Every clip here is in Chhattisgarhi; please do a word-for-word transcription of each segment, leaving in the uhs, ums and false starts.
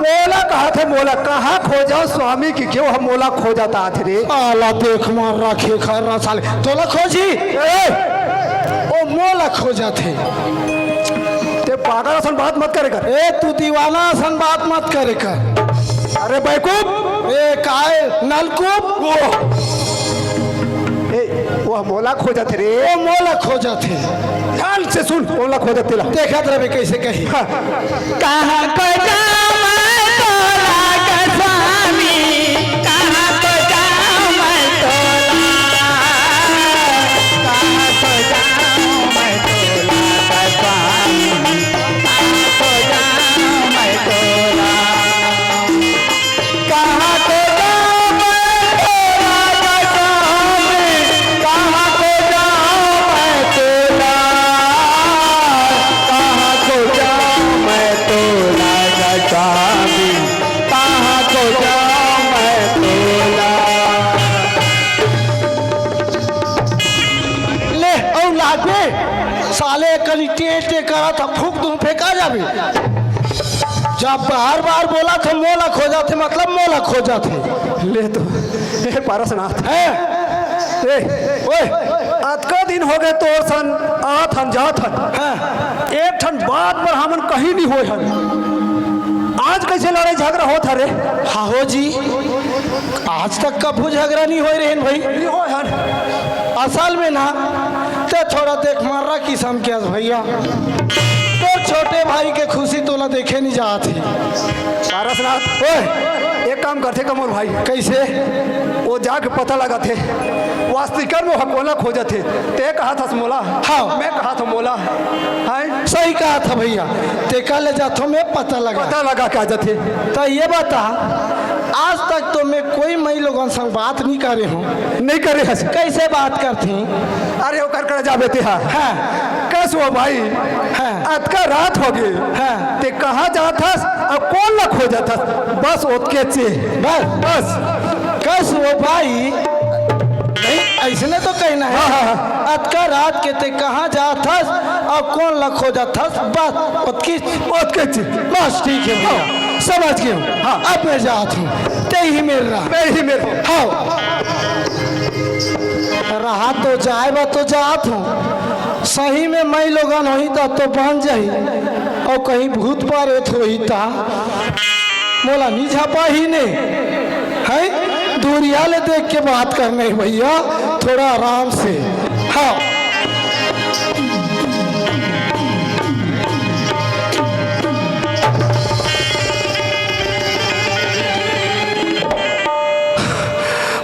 मोला कहत हे, मोला कहाँ खोजव स्वामी कहिके, हम मोला खोजत आथे रे। साला देख मार रखे खर्रा साले, तोला खोजी? ए! ओ मोला खोजत हे। ते पागल असन बात मत करे कर। ए, तू दीवाना असन बात मत करे कर। अरे बेवकूफ। ए, काय? नलकूप? ओ। ए, वो मोला खोजत हे रे। ओ मोला खोजत हे। ध्यान से सुन, मोला खोजत तेला। देखत रहे कइसे कही। हाँ। कहाँ खोजव मैं तोला ग स्वामी, कहाँ खोजव मैं तोला, कहाँ खोजव मैं तोला ग स्वामी, कहाँ खोजव मैं तोला। कहाँ खोजव मैं तोला ग स्वामी, कहाँ खोजव मैं तोला, कहाँ खोजव मैं तोला ग स्वामी, कहाँ खोजव मैं तोला। ले, अउ लागबे, साले कनी टे टे करत ह, फूंक दूं, फेंका जाबे। जब बार बार बोलत हे मोला खोजत हे, मतलब मोला खोजत हे। ले तो, ए पारसनाथ। हैं? ए, ओए, अतका दिन होगे तोर सन आत हन जात हन। हाँ। एक ठन बात बर हमन कहीं नहीं होय हन। आज कइसे लड़ाई झगड़ा होत हरे? हाँ हो जी, आज तक कभू झगड़ा नहीं होय रहेन भाई। नहीं होय हन। असल में ना, ते थोड़ा देख मार रहा किसम के अस भैया, तोर छोटे भाई के खुशी तोला देखे नहीं जात हे। पारसनाथ, ओए, एक काम करथे का मोर भाई। कइसे? वो जाके पता लगाथे, वास्तविक में वो कोला खोजत हे। ते कहत हस मोला, हाँ। मैं कहत हंव मोला। हैं? सही कहत ह भैया, तेकर ले जाथों मैं पता लगा। पता लगा के आ जाथे। त ये बता, आज तक तो मैं कोई मई लोगन संग बात नहीं करे हंव। नहीं करे हस। कइसे बात करथे? अरे ओकर करा जाबे ते हा। हाँ। कस वो भाई, हाँ। अतका रात होगे। हाँ। ते कहाँ जात हस अउ कोन ला खोजत हस? बस ओतकेच। बस। बस। कस वो भाई, नहीं, अइसने तो कहना हे। हाँ, हाँ, हाँ। अतका रात के ते कहाँ जात हस अउ कोन ला खोजत हस? बस ओतकेच। ओतकेच। बस ठीक हे भैया, हाँ। समझ गेंव। हाँ। अब मैं जात हंव, ते ही मेर रह। मैं ही मेर। हाँ। रहा तो जाए बा तो जात हंव। सही में मई लोगन होही त तो बन जाही, अउ कहीं भूत प्रेत होही त मोला नी झपा ही ने। हैं? दूरिया ले देख के बात करना हे भैया, थोड़ा आराम से। हाँ।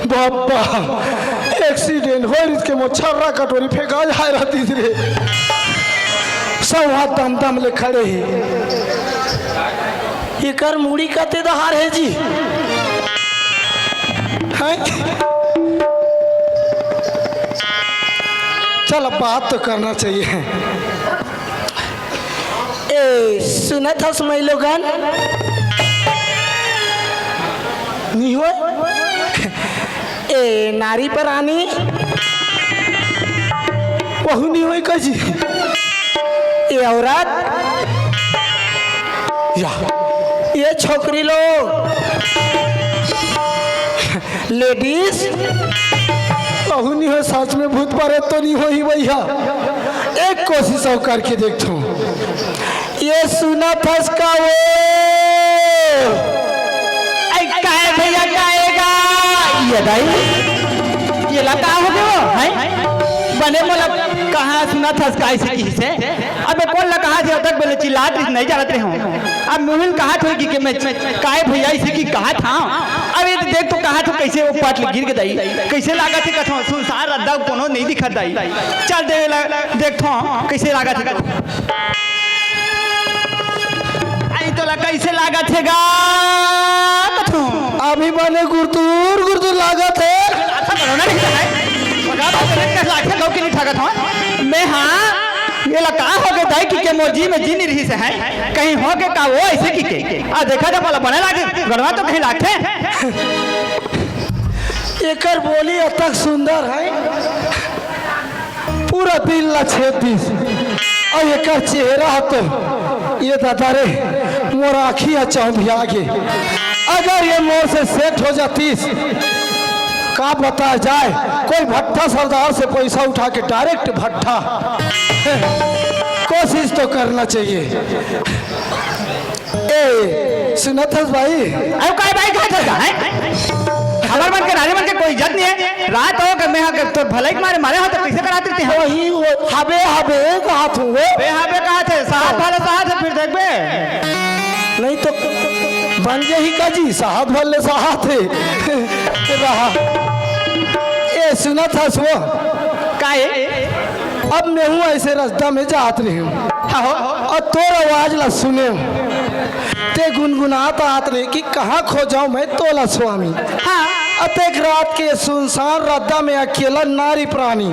बाबा, accident होय रहिस के मोर छर्रा कटोरी फेंका जाय रहतिस रे। सवा दम दम ले खड़े हे। एकर मुड़ी कते डहार हे जी? हैं? चल, अब बात तो करना चाहिए। ए, सुनत हस मई लोगन? नी होय? ए, नारी परानी? वहू नी होय का जी? ए, औरत? या। ए, छोकरी लोग? Ladies, कहूँ नहीं हो, सच में भूत प्रेत तो नहीं होही भैया। एक कोशिश अउ करके देखथों। ए सुनत हस का वो? ऐ काहे भैया, काहे गा? ए दाई, एला का होगे वो, हैं? बने मोला कहाँ सुनत हस का अइसे किहिसे? अबे कोन ला कहाथे, अतक बेर ले चिल्लात रहिस, नहीं जानत रहेंव। अब मुहिल कहाथे कि, कि मैं, मैं काय भैया अइसे कि कहाथंव। अब ये तो देख तो कहाथे कइसे वो पाट ले गिर गे दाई। कइसे लागथे कथंव, सुनसान रद्दा कोनो नहीं दिखत दाई। चल दे ला, देखथंव कइसे लागथे। अई तोला कइसे लागथे गा कथंव। अभी बने गुरतुर गुरतुर लागथे। अच्छा, बनो ना नहीं है। बगा तो तेरे कस लागथे, लोग के नहीं ठाकत हंव। मैं हाँ, एला का होगे दाई कि के मोर जी में जी नहीं रहिसे हैं, कहीं होगे का वो अइसे किके। आ देखा था भला बने लागे, गड़वा तो कहीं लागथे। एकर बोली अतक सुंदर हे, पूरा दिल ला छेद दिस। अउ एकर चेहरा ह तो, ए दादा रे, मोर आँखी ह चौंधिया गे। अगर ये मोर से सेट हो जातीस, का बताया जाए, कोई भट्टा सरदार से पैसा उठा के डायरेक्ट भट्टा। कोशिश तो करना चाहिए। ए, सुनत हस भाई? अरे काय भाई, का चलता है? हमर मन के, रानी मन के कोई इज्जत नहीं है। रात हो के मैं हा तोर भलाई के मारे मारे हो तो कैसे कराते थे हम? वही वो हबे हबे कहा थू वो। बे हबे कहा थे, साथ वाले साथ है, फिर देख बे। नहीं तो बन जाही का जी, साहत भर ले साहत है। रहा। ए, सुनत हस वो? का है? अब मैं हूँ ऐसे रास्ता में जात रहे हूँ। हाँ हो। और तोर आवाज ला सुने हूँ। ते गुनगुनात आत रहे कि कहाँ खोजाऊँ मैं तोला स्वामी। हाँ। अतेक रात के सुनसान रद्दा में अकेला नारी प्राणी।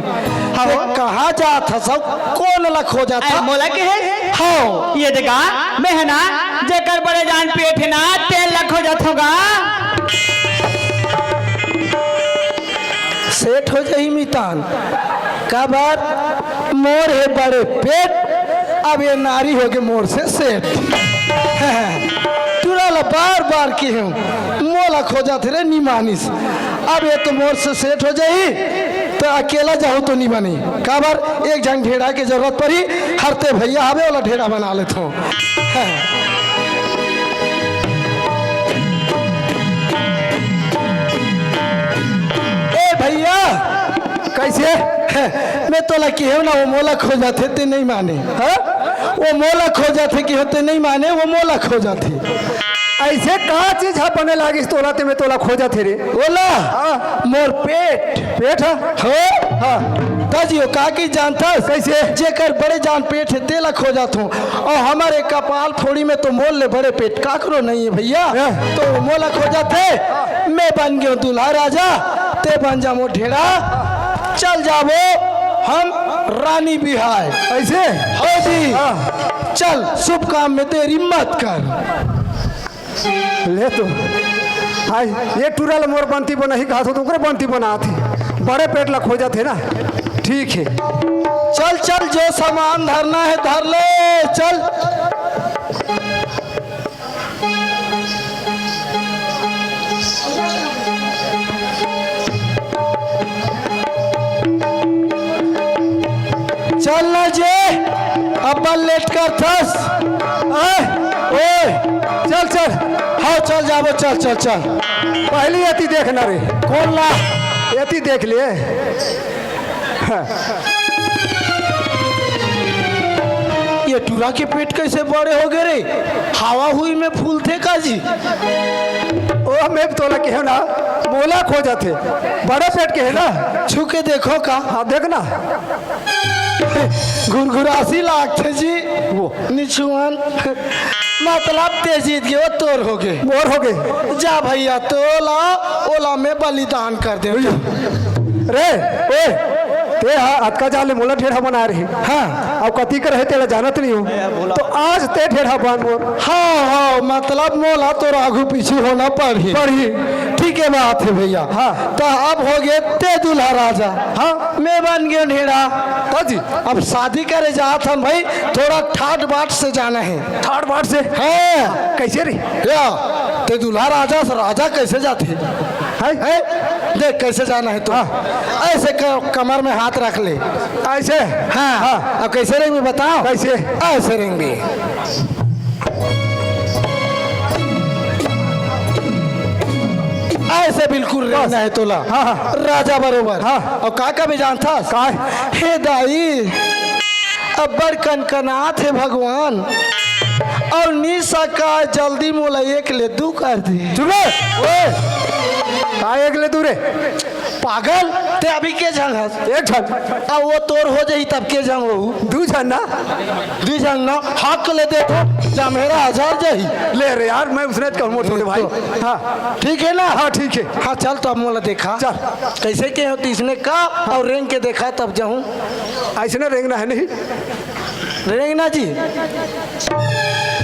हाँ। ते कहाँ जात हस अउ कोन ला खोजत हस? मोला के है? हाँ। ये देखा, मैं है ना, जेकर बड़े जान पेट है ना, तेन ला खोजत हों गा। सेठ हो जाही मितान। काबर? मोर हे बड़े पेट, अब ये नारी होगे मोर से सेठ। टुरा ला बार बार केहेंव, मोला खोजत हे रे, नी मानिस। अब ये तो मोर से सेठ हो जाही, त अकेला जाहूँ तो नी बनी। काबर? एक झन ढेड़ा के जरूरत परी, हरते भैया हवे, ओला ढेड़ा बना लेथों। ए भैया, कैसे? मैं तोला किहेंव ना, वो मोला खोजत हे, ते नहीं माने। हाँ? वो मोला खोजत हे, किहेंव ते नहीं माने, वो मोला खोजत हे। ऐसे का चीज ह बने लागिस तोला, ते मैं तोला खोजत हे रे? ओला? हाँ। मोर पेट। पेट ह? हो? हाँ। त जी वो का की जानथस? कैसे? जेकर बड़े जान पेट हे, तेला खोजत हों। अउ हमर ए कपाल फोड़ी में तो मोर ले बड़े पेट काकरो नहीं है भैया। हाँ। तो मोला खोजत हे, मैं बन गेंव दूल्हा राजा, ते बन जा मोर ढेड़ा। चल जाबो हम रानी बिहाय। ऐसे? हो जी। हाँ। चल, शुभ काम में देरी मत कर। ले तो। हाय, ये टूरा ल मोर बनती बनाही कहाथों, त ओकरे बनती बनात हे। बड़े पेट ला खोजत हे ना। ठीक हे। चल, चल, जो सामान धरना हे, धर ले, चल। चल ना जे, अब्बल लेट करथस। आय, ओए, चल, चल। हाँ, चल जाबो, चल, चल, चल। पहली एती देख ना रे। कोन ला? एती देख ले। ये टूरा के पेट कैसे बड़े होगे रे? हवा हुई में फूलथे का जी? ओ, मैं तोला केहेंव ना, मोला खोजत हे, बड़े पेट के हे ना। छू के देखो का? हाँ, देख ना। घुरघुरासी लागथे जी। वो। निछुअन। मतलब ते जीत गे, वो तोर होगे। मोर होगे। जा भैया, तोला, ओला मैं बलिदान कर देंव। रे, ओए, ते हा अतका जान ले मोला ढेड़ा बनाय रहे। हाँ। अब कती कर हे तेला जानत नहीं हों। तो आज ते ढेड़ा बन मोर। हाँ, हाँ, मतलब मोला तोर आगू पीछू होना पड़ही। पड़ही। ठीक हे बात हे भैया। हाँ। त अब होगे ते दूल्हा राजा। हाँ। मैं बन गेंव ढेड़ा। त जी। अब शादी करे जात हन भाई, थोड़ा ठाट बाट से जाना हे। ठाट बाट से? हाँ। कैसे रे? या, ते दूल्हा राजा से राजा कैसे जाथे? हैं? हैं? देख कैसे जाना हे तो। हाँ। ऐसे क-, कमर में हाथ रख ले। ऐसे? हाँ। हाँ। अब कैसे रेंगबे बताओ? कैसे? ऐसे रेंगबे। ऐसे बिल्कुल रेंगना हे तोला। हाँ, हाँ। राजा बरोबर। हाँ। अब का का भी जानथस? का? हे दाई, अब्बड़ कनकनात हे भगवान, अउ नी सकय, जल्दी मोला एक ले दू कर दे। चुप रह। ओए, का एक ले दू रे? पागल, ते अभी के झन हस? एक झन। आ वो तोर हो जाही तब के झन होहू? दू झन ना। दू झन ना, हक ले दे तो जमेरा हजार जाही। ले रे यार, मैं उसने कहूँ मोर छोटे भाई। तो हाँ। ठीक हे ना? हाँ, ठीक हे। हाँ, चल तो अब मोला देखा। चल। कैसे के हो, तइसने का अउ रेंग के देखा तब जाहूँ। अइसने रेंगना हे नहीं। रेंगना जी।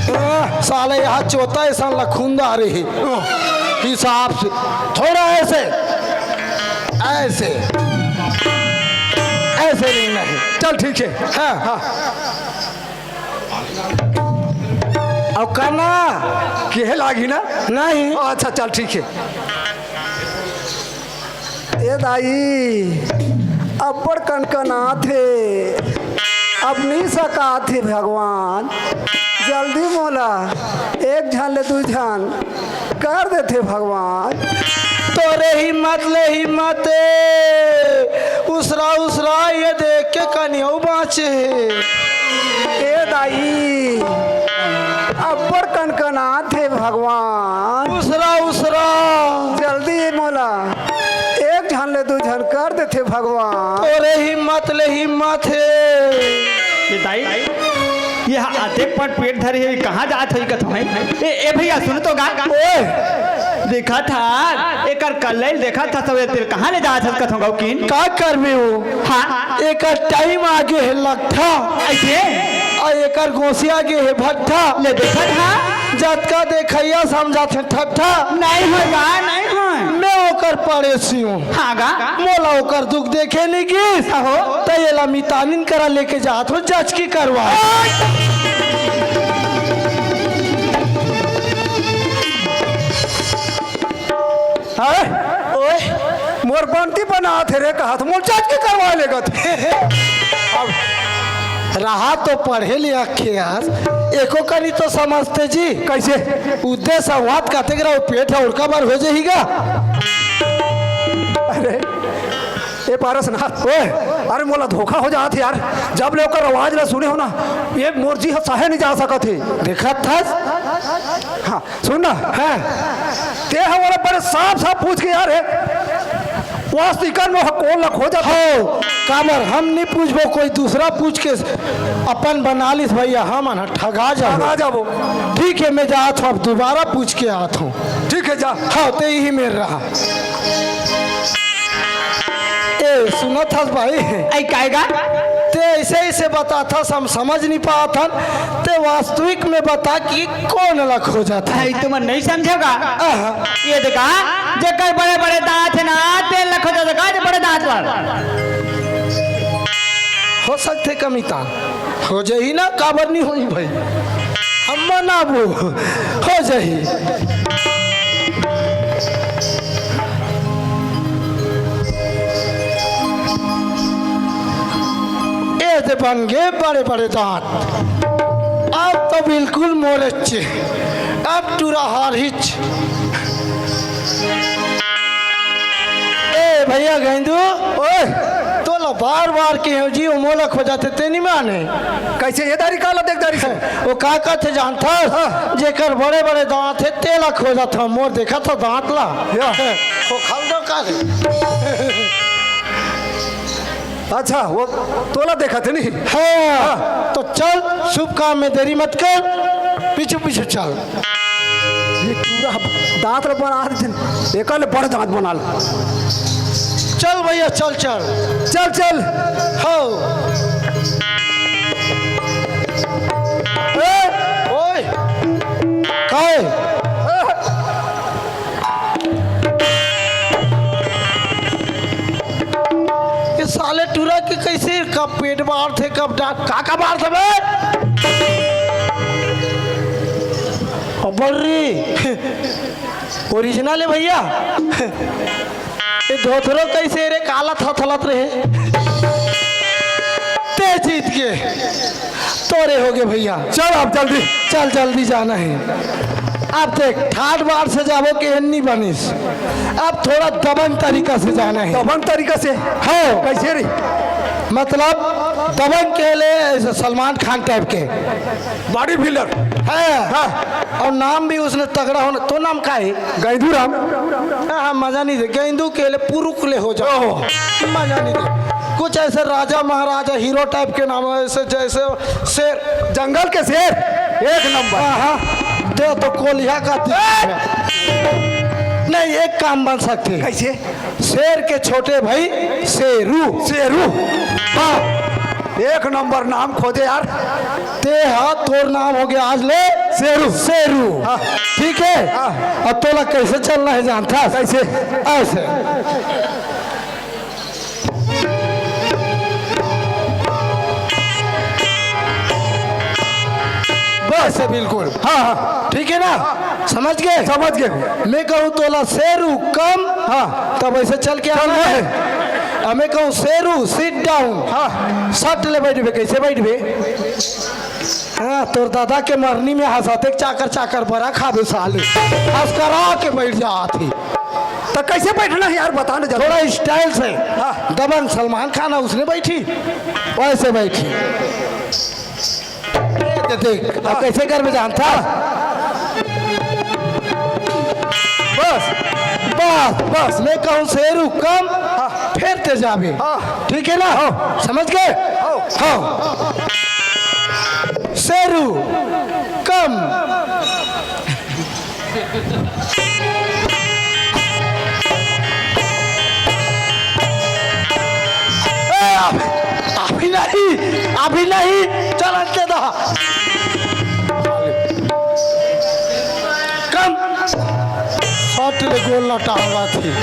आह, साले यहाँ चोता ऐसा लखुंदा रही। हिसाब से। थोड़ा ऐसे। ऐसे। ऐसे रेंगना हे। चल ठीक हे। हाँ। हाँ। अउ करना। केहे लागही ना? नहीं। अच्छा, चल, ठीक हे। ए दाई, अब्बड़ कनकनात हे, अब नइ सकात हे भगवान, जल्दी मोला एक झन ले दू झन कर देते भगवान। तोरे हिम्मत ले हिम्मत ए, उसरा उसरा ये देख के कनियो बाँचे हे। ए दाई, अब्बड़ कनकनात हे भगवान। उसरा उसरा। जल्दी मोला एक झन ले दू झन कर देते भगवान। तोरे हिम्मत ले हिम्मत हे। ए दाई, ये हा अतेक पट पेट धरे हे, कहाँ जात होही कथों, हैं? ए, ए भैया, सुन तो गा। ओए! देखत हस, एकर कल्लई ल देखत हस, सब ए तेल कहाँ ले जात हस कथों गौकिन? का करबे वो? हाँ। एकर टाइम आगे हे लट्ठा। अइसे? अउ एकर गोसिया गे हे भट्ठा। ले देखत हस? जतका देखइया समझत हे ठट्ठा। नहीं होय गा, नहीं होय। मैं ओकर पड़ेसी हूँ। हाँ गा। मोला ओकर दुख देखे नइ गिस। अहो। त एला मितानिन करा लेके जात हूँ जचकी करवा। अरे, ओए, मोर बंटी बनात हे रे, कहत मोर जचकी करवा लेगत। अब रहा तो पढ़े लिखे हस, एको कनी तो समझते जी। कइसे? उद्देश्य संवाद कहते करा, वो पेट ह उड़का बर हो जाही गा। अरे, ए पारसनाथ, ओए, अरे मोला धोखा हो जात हे यार, जब ले ओकर आवाज ला सुने हूँ ना, ये मोर जी ह सहे नइ जा सकत हे। देखत हस? हाँ, सुन ना। हाँ। ते ह मोला बड़े साफ साफ पूछ के यार, हे वास्तविकन में ह कोन ला खोजत हे? हो, काबर हम नइ पूछबो, कोई दूसरा पूछ के अपन बना लिस भैया, हमन ह ठगा जाबो। ठगा जाबो। ठीक हे, मैं जात हूँ, अब दोबारा पूछ के आत हूँ। ठीक हे, जा। हाँ, ते इही मेर रहा। ए, सुनत हस भाई? अई काय गा? ते अइसे अइसे बतात हस, हम समझ नइ पात हन। ते वास्तविक में बता कि कोन ला खोजत हस? अई तुमन नइ समझे गा। आहा। ये देखा, जेकर बड़े बड़े दाँत हे ना, तेन ला खोजत हे गा, जे बड़े दाँत वाला। हो सकथे कमिता। हो जाही ना, काबर नइ होही भाई, हम मनाबो, हो जाही। ए दे बन गे बड़े बड़े दाँत, अब तो बिल्कुल मोरेच, अब टूरा हारहिच। ए भैया गैंदू, ओए, तोला बार बार केहेंव जी, ओ मोला खोजत हे, ते नइ माने। कइसे ए दारी काला देख दारी से? ओ का कथे जानथस? हाँ। जेकर बड़े बड़े दाँत हे, तेला खोजत हँव, मोर देखत हस दाँत ला। या। ओ खल दो का रे? अच्छा, वो तोला देखत हे नहीं? हाँ, हाँ। तो चल, शुभ काम में देरी मत कर, पीछू पीछू चल। ये टूरा दाँत ल बना देथे, एकर ले बड़ दाँत बना ले। चल भैया, चल, चल। चल, चल। हो। ए, ओए। काय? ये साले टूरा के कइसे कब पेट बाढ़थे, कब डाँट, का का बाढ़थे बे? अब्बड़ रे, ओरिजिनल हे भैया। ये धोथरो कइसे रे, काला थथलत रहे। ते जीत गे। तोरे होगे भैया। चल अब जल्दी। चल जल्दी जाना हे। अब देख, ठाठ बाढ़ से जाबो के नइ बनिस। अब थोड़ा दबंग तरीका से जाना हे। दबंग तरीका से? हाँ। कइसे रे? मतलब दबंग केहे ले अइसे सलमान खान टाइप के। Body builder. हाँ। हाँ। अउ नाम भी उसने तगड़ा होना। तो नाम का हे? गैदू राम। हाँ, हाँ, मजा नइ दे। गैंदू केहे ले पुरुख ले हो जाओ। ओहो। मजा नइ दे। कुछ अइसे राजा महाराजा हीरो टाइप के नाम हे, अइसे जइसे शेर। जंगल के शेर, एक नंबर। हाँ, हाँ। दे तो कोलिया का दिमाग। नहीं, एक काम बन सकथे। कइसे? शेर के छोटे भाई शेरू। शेरू। हाँ। एक नंबर नाम खोजे यार। ते हा, तोर नाम होगे आज ले शेरू। शेरू। हाँ। ठीक हे? हाँ। अब तोला कइसे चलना हे जानथस? कइसे? अइसे। बस, से बिल्कुल। हाँ, हाँ। ठीक है ना? समझ गए? समझ गए। मैं कहूँ तोला शेरू कम, हाँ। तब ऐसे चल के चल आना रहे। है। अब मैं कहूँ शेरू sit down, हाँ। सट ले बैठबे, कैसे बैठबे? हाँ, तोर दादा के मरनी में हंसाते चाकर चाकर बरा खाबे साले, हंस करा के बैठ जात ही। तो कैसे बैठना है यार, बता ना जरा। थोड़ा style से। हाँ। दबंग सलमान खान है, उसने बैठी, वैसे बैठी। देख, देख, अब कैसे करबे जानथा? बस, बस, बस, मैं कहूँ शेरू कम, हाँ। फेर ते जाबे। हाँ। ठीक है ना? हाँ। समझ गए? हाँ। हाँ। शेरू कम। ए, अभी, अभी नहीं, अभी नहीं, चल अंते दा। कम। सट ले गोल लटावा थी।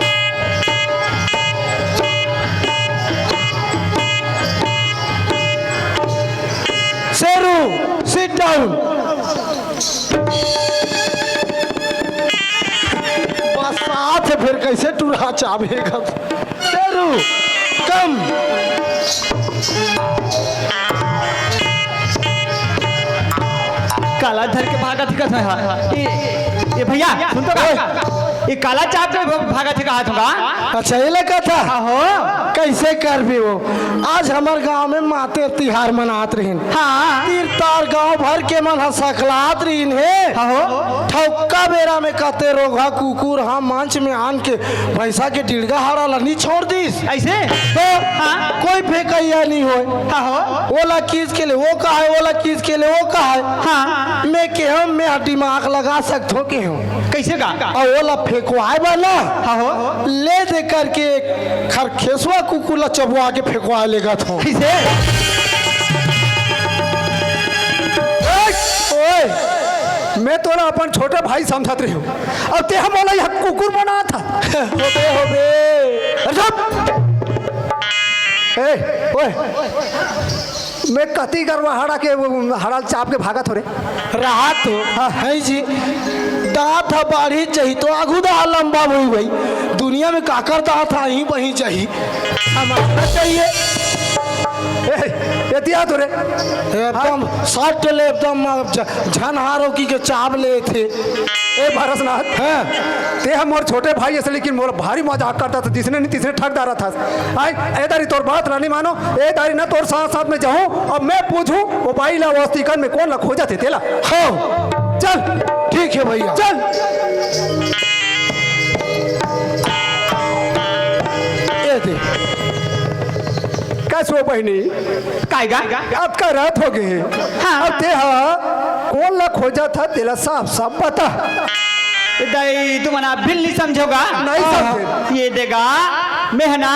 Sheru, sit down। बसात फिर कैसे टूरा चाबे का? शेरू, कम। काला धर के भागत ही कथा है। ए, ए भैया, सुन तो का? ये काला चाप के भागत ही कहा तुमका? अच्छा, ये लगा था? आहो। कैसे कर भी वो? आज हमर गांव में मातेर तिहार मनात रहिन। हाँ। तीर तार गांव भर के मन ह सकलात रहिन हे। हाँ हो। ठौका बेरा में कते रोगहा कुकुर हा मंच में आन के भैंसा के डिड़गा हाड़ा ला नी छोड़ दिस। ऐसे? तो हाँ। कोई फेंकैया नी होय। हाँ हो। ओला किस के ले वो कहा है, ओला किस के ले वो कहा है। हाँ। मैं के हम, मैं दिमाग लगा सकथो के हूँ। कैसे का? अउ ओला फेंकवाए बर ना, हाँ हो। ले दे करके खरखेसवा कुकुर ला चबवा के फेंकवा लेगत हो। कैसे? ओए, मैं तोला अपन छोटे भाई समझत रही हूँ, अब ते हम ओला यहाँ कुकुर बना था। होबे, होबे। अरे चुप! ए, ओए, मैं कति गरवा हड़ा के, वो हड़ा चाप के भागत हो रे। राहत तो हाँ। है जी, दांत ह बाढ़ी जाही तो आगू दा लंबा होई भाई। दुनिया में काकर दांत आही बही जाही, समझना चाहिए। ए, एतिया तो रे। एकदम सट ले, एकदम झनहारो की के चाप ले थे। ए पारसनाथ, हाँ। ते ह मोर छोटे भाई अस, लेकिन मोर भारी मजाक करता था, जिसने नहीं तिसने ठग डारा था। आय, ए दारी तोर बात ला नहीं मानो, ए दारी ना तोर साथ साथ में जाऊं, अब मैं पूछूं, वो बाई ला वस्तीकन में कौन ला खोजत हे तेला। हाँ। चल। ठीक है भैया। चल। ये दे। कैसे हो बहनी? कायगा? अब का रात हो गए। हाँ। अब ते हा कौन ला खोजत हा, तेला साफ साफ बता। दाई, तुमन बिल्ली समझोगा? नहीं समझे। ये देगा, मैं ह ना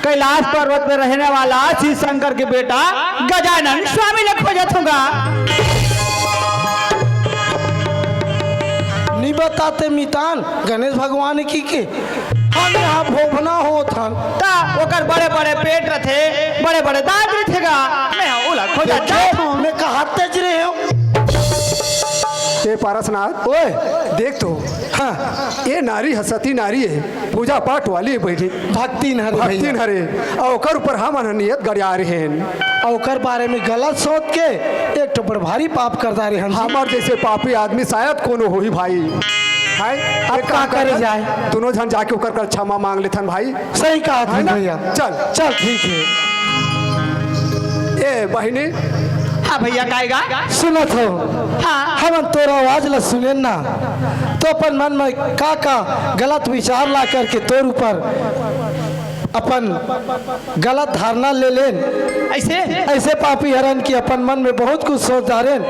कैलाश पर्वत में रहने वाला शिव शंकर के बेटा गजानन स्वामी ला खोजत हूँगा। नी बताते मितान, गणेश भगवान की के हम यहाँ भोभना होत हन। ता ओकर बड़े-बड़े पेट रथे, बड़े-बड़े दांत रथे गा। मैं ओला खोजत जात हूँ। मैं कहा तेज रहे हूँ। ए पारसनाथ, ओए। देख तो, हाँ। ये नारी ह सती नारी है, पूजा पाठ वाली है बहिनी। भक्तिन हरे भक्तिन भैया। हरे, अउ ओकर ऊपर हमन ह नियत गड़िया रहे हैं। अउ ओकर बारे में गलत सोच के एक ठो बड़ भारी पाप कर डारे हन जी। हमर जैसे पापी आदमी शायद कोनो होही भाई। हाय, अब एक काम का करे कर, जाए? दोनों झन जाके ओकर कर क्षमा मांग लेथन भाई। सही कहा है ना? भैया। चल। चल, ठीक है। ए, बहिनी। हाँ भैया, कायगा? सुनत हो? हाँ। हमन तोर आवाज ला सुनेन ना, तो अपन मन में का का गलत विचार ला करके तोर ऊपर अपन गलत धारणा ले लेन। ऐसे? ऐसे पापी हरन कि अपन मन में बहुत कुछ सोच डारेन,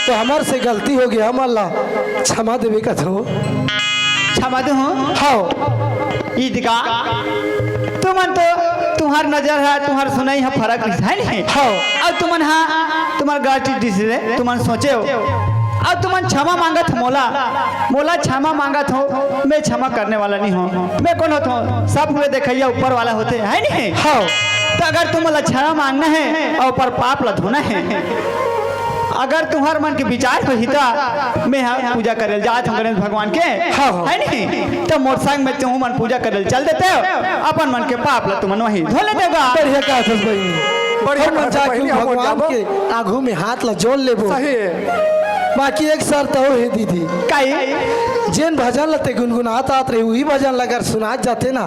तो हमर से गलती हो गया, हमन ला क्षमा देवे का थो। क्षमा दे हूँ। हाँ। ईद का तुमन तो, तुम्हार नजर है, तुम्हार सुनाई है, फर्क नहीं है नहीं। हाँ। अब तुमन हाँ, तुम्हार गलती दिस रे, तुमन सोचे हो। अब तुमन क्षमा मांगत हो मोला, मोला क्षमा मांगत हो, मैं क्षमा करने वाला नहीं हूँ। मैं कौन होता हूँ? सब हुए देखैया ऊपर वाला होते हैं नहीं। हाँ। तो अगर तुम मोला क्षमा मांगना है और ऊपर पाप ला धोना है, अगर तुम्हर मन के विचार होही त मैं ह पूजा करे ल जात हूँ गणेश भगवान के, हाँ, हाँ। है नहीं? त मोर संग में तुहू मन पूजा करे ल चल देते हो, अपन मन के पाप ल तुमन वहीं धो लेते हो गा। बढ़िया कहत हस बहिनी। बढ़िया हम मन कहत हस जाके बहिनी, हम मन भगवान जाबो। के आगू में हाथ ला जोड़ लेबो। सही है। बाकी एक शर्त और है दीदी। काई? जेन भजन ला ते गुनगुनात आत रहे, वही भजन ला अगर सुनात जाते ना,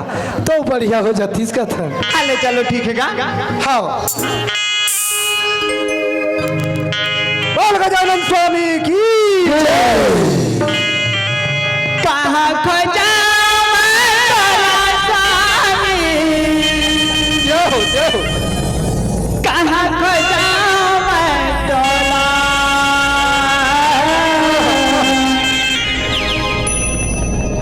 तो बढ़िया हो जातीस कथन। अले चलो ठीक है गा। हाँ। बोल गजानन स्वामी की जय। कहाँ खोजावं तोला स्वामी। जय हो, जय हो। कहाँ खोजावं तोला।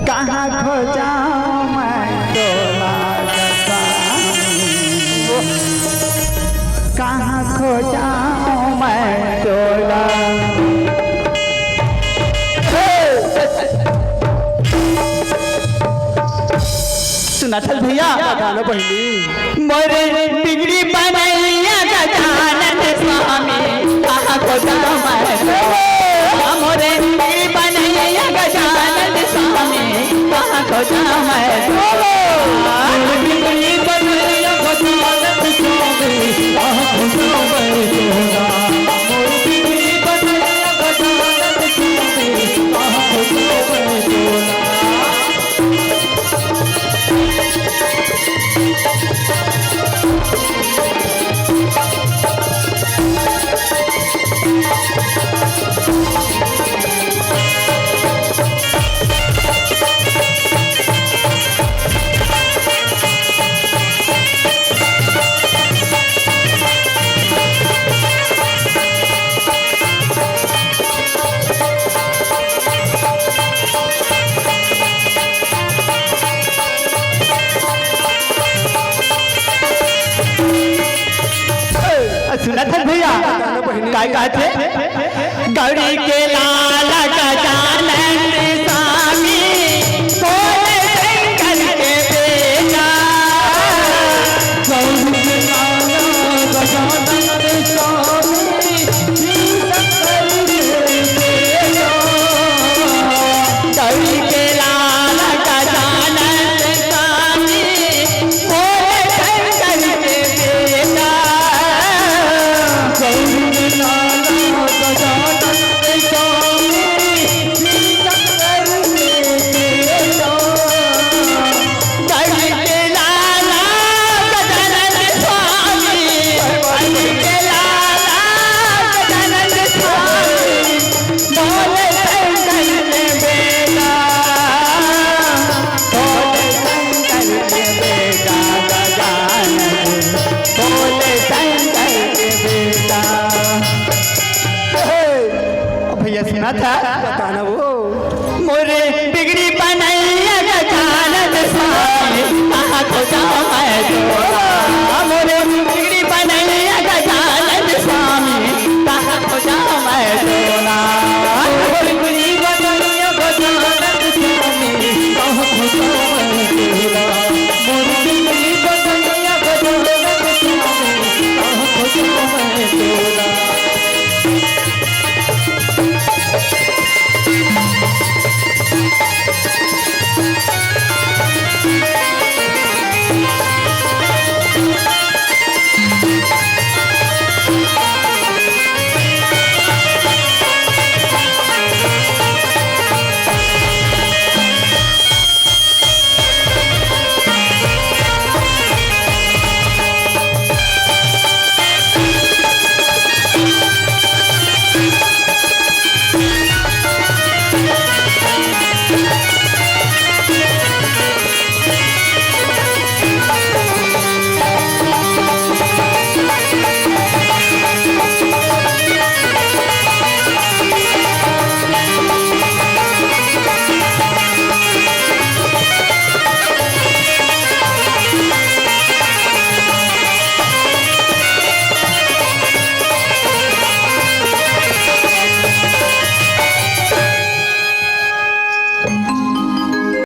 कहाँ खोजावं मैं तोला गसानी? कहाँ खोजावं मैं तोला? सुनत हस भैया? बता ना बहिनी। मोरे बिगड़ी बनैया गजानन स्वामी, कहाँ खोजावं मैं? मोरे बिगड़ी बनैया गजानन स्वामी, कहाँ खोजावं मैं? मोरे बिगड़ी बनैया गजानन स्वामी, कहाँ खोजावं मैं? मोरे बिगड़ी बनैया गजानन स्वामी, कहाँ खोजावं मैं? सुनत हस भैया, काय कहत हे? गौरी के लाल